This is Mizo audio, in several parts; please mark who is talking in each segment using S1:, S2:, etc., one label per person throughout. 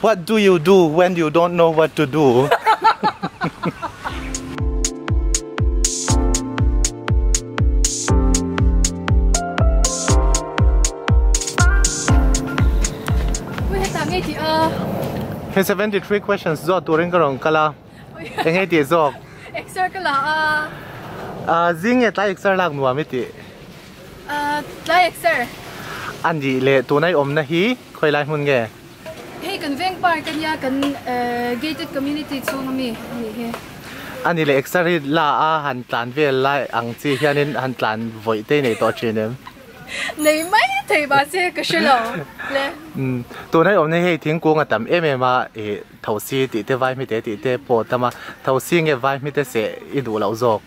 S1: What do you do when you don't know what to do? He 73 questions zawh turin ka rawn kal a, eng nge tih zawk?
S2: Exer ka la a.
S1: Ah, zing nge tlai exer lak nuam i tih?
S2: Ah, tlai exer.
S1: A nih leh tuna i awmna hi khawi lai hmun nge?
S2: Hei kan veng park a nia, kan gated community chhung ami a nih hi.
S1: A nih leh exer hi la a han tlan vel lai ang chi hianin han tlan vawih te i nei tawh thin em?
S2: Nei mai thei mahse ka hre lo le.
S1: Umm tuna i awmna hi hei thingkung a tam em em a, ih thosi tih te vai hmite tih te pawh a tam a, thosi nge vai hmite seh i duh loh zawk?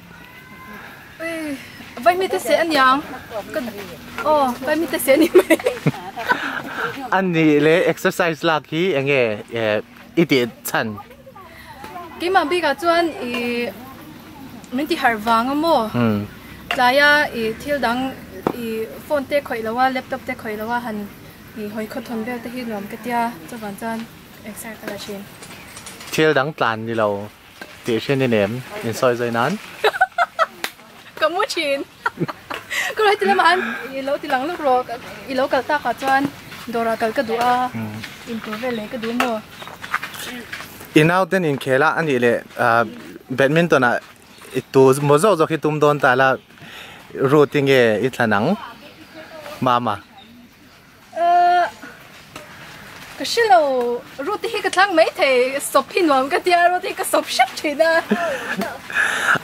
S2: Ui vai hmite seh aniang ka aw vai hmite seh ani mai.
S1: A nih leh exercise lak hi eng nge i tih chhan?
S2: Keimah bikah chuan ih min ti harh vang a maw? Tlaia ih thil dang ih phone te khawih lo a laptop te khawih lo a han ih hawi khawthawn vel te hi nuam ka tia chuvang chuan exer ka la thin.
S1: Thil dang tlan ni lo. Tih hrian i nem in sawi zai nan.
S2: Ka mu thin. Ka rawn ti lamah an i lo ti lang lawk rawh i lo kal tak ah chuan dawrah kal ka duh a in tur vel leh ka duh maw.
S1: I nauten inkhel a anih leh badminton ah i tu maw zawk zawk hi tum dawn ta la route nge i thlan ang mama.
S2: Ahh ka hre lo rute hi ka thlang mai thei sawp hi nuam ka tia rute hi ka sawp hrep thin a.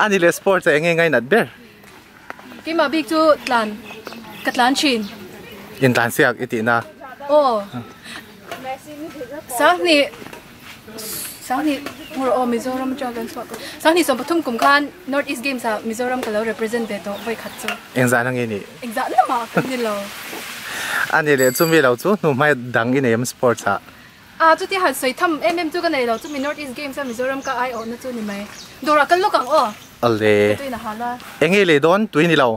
S1: Ani leh sports ah enge ngai nat ber?
S2: Keimah bik chu tlan ka tlan thin.
S1: In tlan siak i tihna?
S2: Aw Sanghnih Sanghnih ngur aw Mizoram atanga kan chhuah tawh Sanghnih 13 kum khan North East Games ah Mizoram ka lo represent ve tawh vawi khat chu.
S1: Engzah na nge nih?
S2: Engzah na mah kan ni lo.
S1: A nih leh chumi lo chu hnu hmai dang i nei em sports ah?
S2: Ah chuti han sawi tham em em chu ka nei lo chumi North East Games a Mizoram ka ai awhna chu ni mai. Dawrah kal lawk ang aw.
S1: Awle.
S2: Ka tuin a hal a.
S1: Enge leh dawn tui ni lo.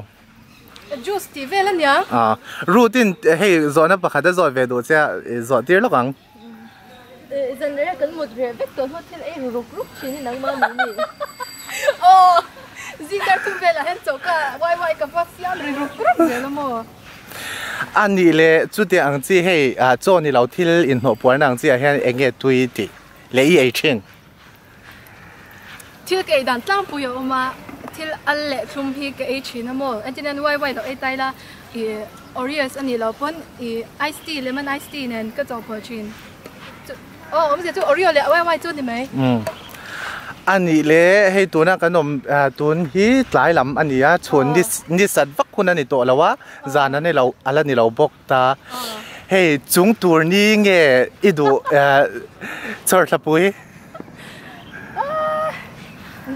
S2: Juice tih vel a nia.
S1: Ah root in hei zawhna pakhat a zawh ve duh che a zawh tir lawk ang.
S3: Zan reh kan mut reh vek tawh hnu thil ei ru ruk ruk thin hi nangmah mai ni.
S2: Aw zingkar thum velah hian chawhka wai wai ka va siam ri ruk ruk zel a maw.
S1: A nih leh chuti ang chi hei chaw ni lo thil inhnawh puarna ang chi ah hian eng nge tui tih leh i ei thin.
S2: Thil ka ei dan tlangpui a awm a, thil al leh thlum hi ka ei thin a maw? Entirnan wai wai lo ei tai la, ih Oreos a nih loh pawn ih ice tea, lemon ice tea nen ka chawhpawlh thin. Chu aw awmzia chu Oreo leh wai wai chu ni mai.
S1: Umm a nih leh hei tuna kan awm tun hi tlai lam a ni a, chhun ni ni sat vak hun a ni tawh lo a, zan a ni lo a la ni lo bawk ta. Hei chung tur ni nge i duh chawrthlapui?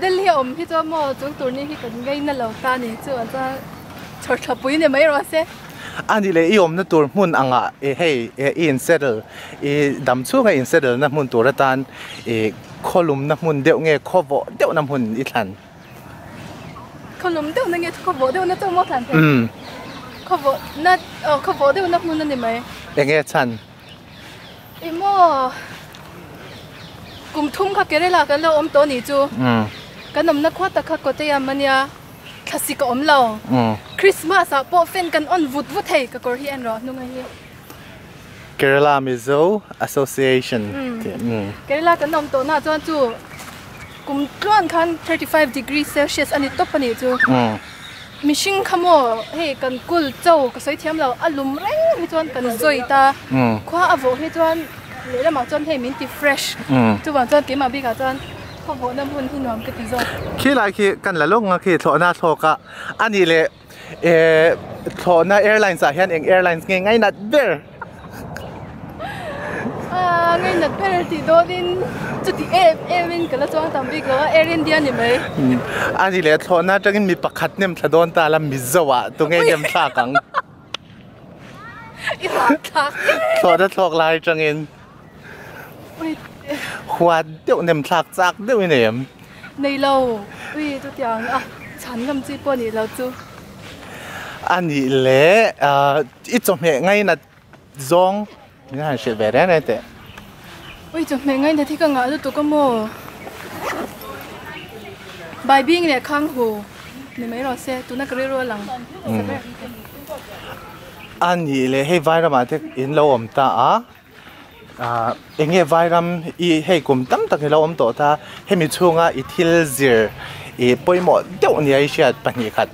S2: Delhi a awm hi chuan maw chung tur ni hi kan ngaina lo ta ni chu an chuan chawrthlapui ni mai rawh se.
S1: A nih leh i awmna tur hmun angah hei i in settle i dam chhunga in settle na hmun tur atan i khawlumna hmun deuh nge khawvawh deuhna hmun i thlan?
S2: Khawlum deuhna nge khawvawh deuhna chu maw thlan thei? Khawvawh na aw khawvawh deuhna hmun a ni mai.
S1: Enge chhan?
S2: I maw kum thum kha Kerala kan lo awm tawh nih chu kan awmna khua tak kha Kottayam a nia thlasik a awm lo Christmas ah pawh fan kan on vut vut thei ka kawr hi en rawh hnunga hi
S1: Kerala Mizo Association
S2: Kerala kan awm tawh na chuan chu kum tluan khan 35 degree Celsius a ni tawp a nih chu. Mihring kha maw hei kan kul cho ka sawi thiam lo a lum reng hi chuan kan zawi ta khua a vawh hi chuan lehlamah chuan hei min ti fresh chuvang chuan keimah bikah chuan khaw vawhna hmun hi nuam ka ti zawk.
S1: Khi lai khi kan la lawk nga khi thlawhna thlawk a a nih leh thlawhna airlines ah hian eng airlines nge ngainat ber?
S2: A ngainat ber tih dawnin chuti em em in ka la chuang tam bik lo a Air India ni mai.
S1: A ni leh thlawhna atangin mi pakhat nem thla dawn ta la Mizo ah tunge nem thlak ang.
S2: I hlak thlak em.
S1: Thlawhna thlawk lai atangin huat deuh nem thlak chak deuh i nei em?
S2: Nei lo ui chutiang a chhan ngam chi pawh nih lo chu.
S1: A nih leh i chawhmeh ngainat zawng min han hrilh ve reng reng teh.
S2: Ui chawhmeh ngaihna thi ka ngah lutuk a maw? Baibing leh khang hu ni mai rawh se tuna ka rilru a lang sa ber.
S1: A nih leh hei vairamah te in lo awm ta a, ah eng nge vairam i hei kum tam tak i lo awm tawh ta hemi chhunga i thil zir ih pawimawh deuh nia i hriat pahnih khat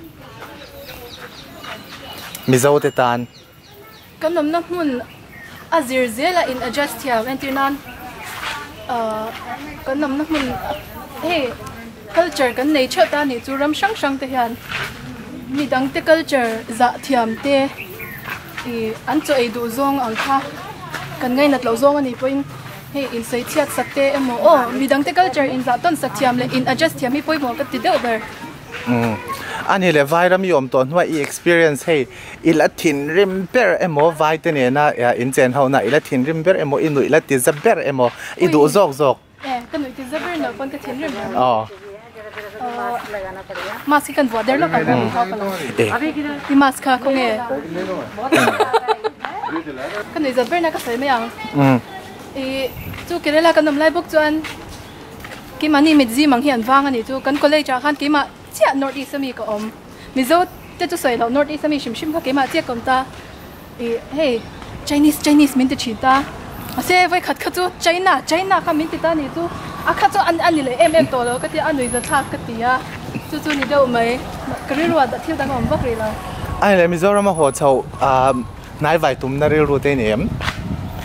S1: Mizo te tan.
S2: Kan awmna hmun a zir zel a in adjust thiam entir nan ahh kan awmna hmun hei culture kan nei theuh ta a nih chu ram hrang hrang te hian mi dang te culture zah thiam te ih an chaw ei duh zawng ang kha kan ngainat loh zawng a nih pawhin hei insawi chhiat sak te emaw aw mi dang te culture in zah tawn sak thiam leh in adjust thiam hi pawimawh ka ti deuh ber.
S1: Umm a ni le vairam i awm tawh hnuah i experience hei i la thinrim ber emaw vai te nena in chen ho na i la thinrim ber emaw i nuih la ti za ber emaw i duh zawk zawk.
S2: E ka nuih ti za ber loh pawn ka thinrim ber. Aw. Mask hi kan vuah der lawk ang ka hmu i mask kha khawnge ka nuih za ber na ka sawi mai ang. I chu Kerala kan awm lai bawk chuan Keimahni mit zim ang hi an vang a nih chu. Kan college ah khan keimah chiah North East ami ka awm. Mizo te chu sawi loh North East ami hrim hrim kha keimah chiah ka awm ta. Ih hei Chinese Chinese min ti thin ta. Mahse vawikhat kha chu China China kha min ti ta a nih chu. A kha chu a ni leh em em tawh lo ka ti a, a nuihza thlak ka ti a. Chu chu ni deuh mai. Ka rilru ah thil dang a awm vak rih lo.
S1: A ni leh Mizoram a haw chho ah hnaivai tumna rilru te ni em?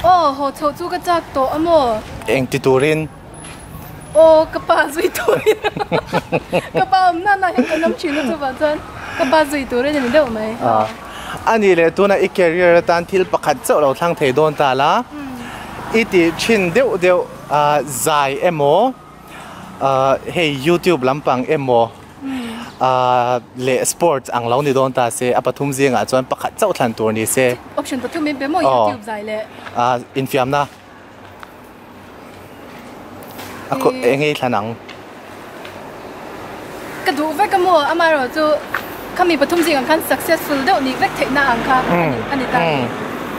S2: Aw haw chho chu ka chak tawh a maw?
S1: Eng ti turin?
S2: Aw ka pa zui turin ka pa awm na na hian kan awm thin a chuvang chuan ka pa zui turin a ni deuh mai.
S1: A nih leh tuna i career atan thil pakhat chauh lo thlang thei dawn ta la, i tih thin deuh deuh zai emaw hei youtube lampang emaw leh sports ang lo ni dawn ta se a pathum zingah chuan pakhat chauh thlan tur ni se.
S2: Option pathum in pe maw youtube zai leh.
S1: Infiamna. A khaw eng nge i thlan ang?
S2: Ka duh vek a maw? Amaherawh chu khami pathum zing ang khan successful deuh nih vek theihna ang kha a ni ta.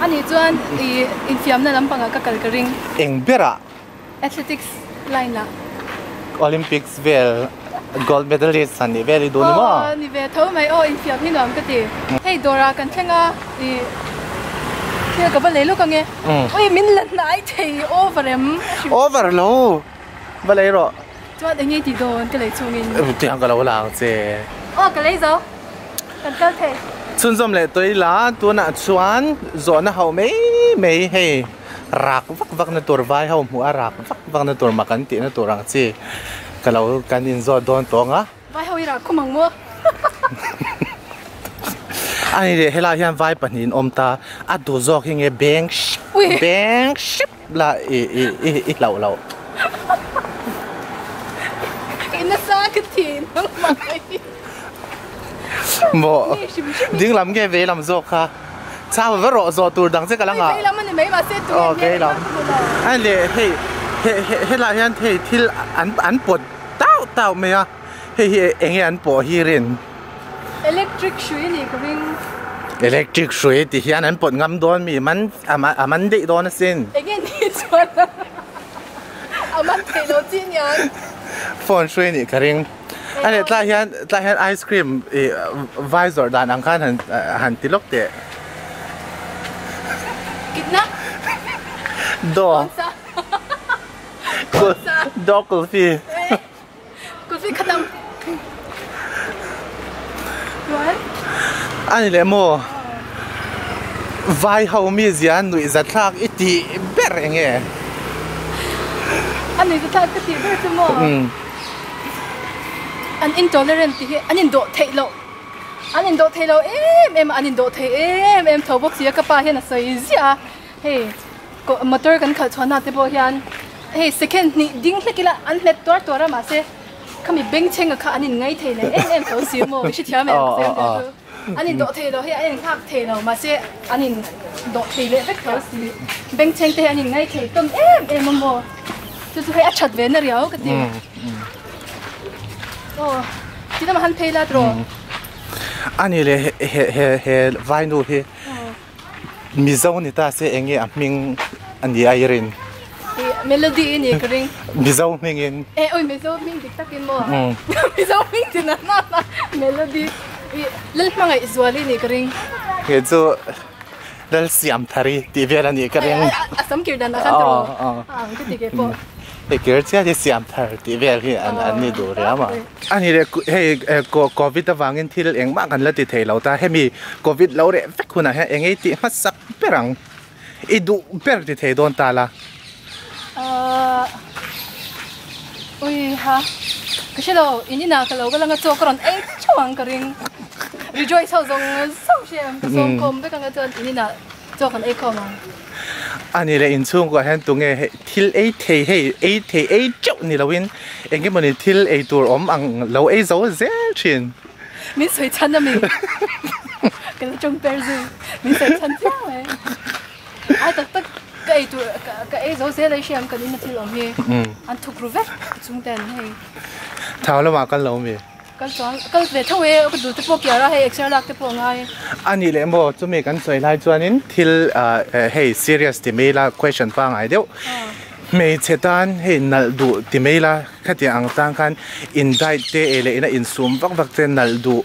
S2: A nih chuan i infiamna lampangah ka kal ka ring.
S1: Eng berah?
S2: Athletics line ah.
S1: Olympics vel gold medalist han nih vel i duh ni maw?
S2: Aw ni ve tho mai aw infiam hi nuam ka ti. Hei dawrah kan thleng a i thil ka va lei lawk ange. Ui min la hnai thei over em?
S1: Over lo va lei rawh.
S2: Chuan eng nge tih dawn ka lei chungin?
S1: Tiang ka lo la ang che.
S2: Aw ka lei zo kan kal thei.
S1: Chhunzawm leh tawih la tunah chuan zawhna ho mai mai hei. Rak vak vak na tur vai ho hmuh a rak vak vak na tur mak an tih na tur ang chi ka lo kan in zawt dawn tawng a.
S2: Vai ho i rak khum ang maw?
S1: A ni leh helai hian vai pahnih in awm ta a duh zawk hi nge beng hrep beng hrep la i i i i hlauh loh.
S2: I nasa ka thin ang mai.
S1: Maw dinglam nge veilam zawk kha. Chau va rawh zawh tur dang che ka la ngah.
S2: Vei lam a ni mai mahse tu nge
S1: vei lam. A le hei he he helai hian hei thil an an pawt tauh tauh mai a hei hi eng nge an pawh hi rin.
S2: Electric hrui a nih ka ring.
S1: Electric hrui ti hian an pawt ngam dawn mi man a man daih dawn asin.
S2: Eng nge ni chuan a man theih loh chi aniang.
S1: Phone hrui a nih ka ring. A leh tlai hian tlai hian ice cream ih vai zawrh dan ang khan han han ti lawk teh.
S2: Kitna?
S1: Daw. Daw kulfi.
S2: Kulfi khatam. Chuan?
S1: A ni leh maw? Vai ho mi zia nuih za thlak i tih ber eng nge?
S2: A nuih za thlak ka tih ber chu maw? An intolerant tih hi an indawh theih loh an indawh theih loh em em a an indawh theih em em tho bawk si a ka pa hian a sawi ziah a hei motor kan khalh chhuahna te pawh hian hei second hnih ding hlek ila an hmet tuar tuar a mahse khami bengchhenga kha an inngai thei leh em em tho si maw i hrethiam em ka sawi ang chu an indawh thei lo hei an innghak thei lo mahse an indawh thei leh vek tho si bengchheng te hi an inngai thei tawn em em a maw chu chu hei a that ve na riau ka ti aw ti lamah han phei la tawh
S1: ani leh he he he vainu hi mizo ni ta se eng nge a hming a ni a i rin.
S2: Melody i ni ka ring.
S1: Mizo hmingin.
S2: E oi Mizo hming dik takin maw? Mizo hming ti na na na Melody i Lal hmangaih zual i ni ka ring.
S1: Kei chu Lal siam thari tih vel a nih ka ring.
S2: A sam kir dan ah khan tawh ang ka ti kei pawh.
S1: Hei kir chiah hi siam thar tih vel hi an ni duh riau a. A ni le hei Covid avangin thil engmah kan la ti thei lo ta. Hemi Covid lo reh vek hunah hian eng ei tih hmasak ber ang. I duh ber ti thei dawn ta la.
S2: Ahh ui ha ka hre lo in inah ka lo ka langa chaw ka rawn ei theuh ang ka ring rejoice ho zawng zawng hre ang ka sawm khawm vek anga chuan in inah chaw kan ei khawm ang.
S1: Ani leh inchhungkuah hian tunge hei thil ei thei hei ei thei ei teuh ni loin eng emawni thil ei tur awm ang lo ei zo zel thin.
S2: Min sawi chhan a mi ka la tawng per zui min sawi chhan chiang mai ai tak tak ka ei tur ka ei zo zel a i hriam kan ina thil awm hi an thuk ru vek chung ten hei
S1: Thau lamah kal lo mi?
S2: Kal chuang kal ve tho e ka duh te pawh kiar a hei exer lak te pawh a ngai.
S1: A nih leh maw chumi kan sawi lai chuanin thil hei serious ti mai la question pangai deuh Hmeichhe tan hei nalh duh ti mai la, khatiang ang tan khan in diet te ei leh ina insum vak vak te nalh duh,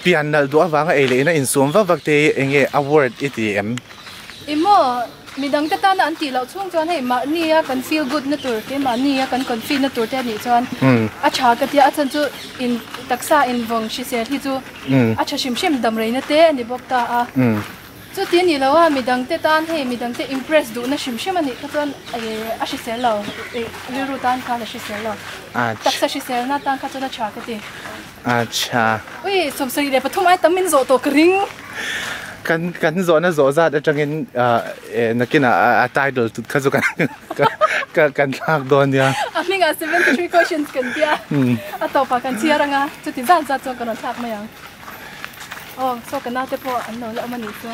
S1: pian nalh duh avanga ei leh ina insum vak vak te hi eng nge a word i ti em?
S2: I maw, midang te tana an tih loh chhung chuan hei mahnia kan feel good na tur te, mahnia kan confi na tur te a nih chuan a tha ka tia, a chhan chu in taksa invawng hrisel hi chu a tha hrim hrim damreina te a ni bawk ta a. Chuti a nih lo a, midang te tan hei midang te impress duhna hrim hrim a nih kha chuan a hrisel lo, rilru tan khan a hrisel lo. Taksa hriselna tan kha chuan a tha ka ti.
S1: Acha.
S2: Ui, 73 ai tam min zawh tawh ka ring.
S1: Kan kan zawhna zawh zat atangin nakinah a title tut kha chu kan kan thlak dawn nia.
S2: A hmingah 73 questions kan tia, a tawpah kan chhiar anga chuti zat zat chuan kan rawn thlak mai ang. Aw saw ka naute pawh an lo la awm a nih chu.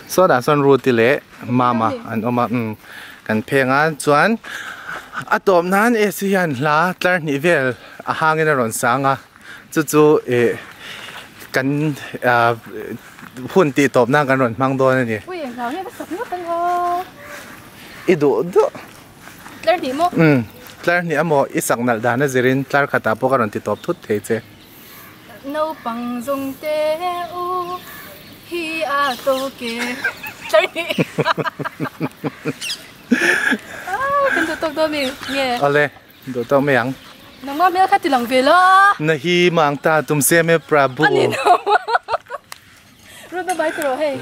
S1: Saw dah sawn Ruti leh Mama an awm a umm kan pheng a chuan a tawp nan AC hian hla tlar hnih vel a hangin a rawn sang a chu chu ih kan ah hun tih tawp nan kan rawn hmang dawn a ni.
S2: Ui hla nge ka sak ngawt ang a.
S1: I duh duh.
S2: Tlar hnih maw?
S1: Umm tlar hnih amaw i sak nalh dan a zirin tlar khatah pawh ka rawn ti tawp thut thei che.
S2: Naupang zawng te u hi a tawk e. Kan duh tawk dawn mi nge?
S1: Awle, duh tawk mai ang.
S2: Nangmah hmel kha ti lang ve la.
S1: Nahi mang ta tum se me Prabhu.
S2: Ani no. Run bye bye tawh hei.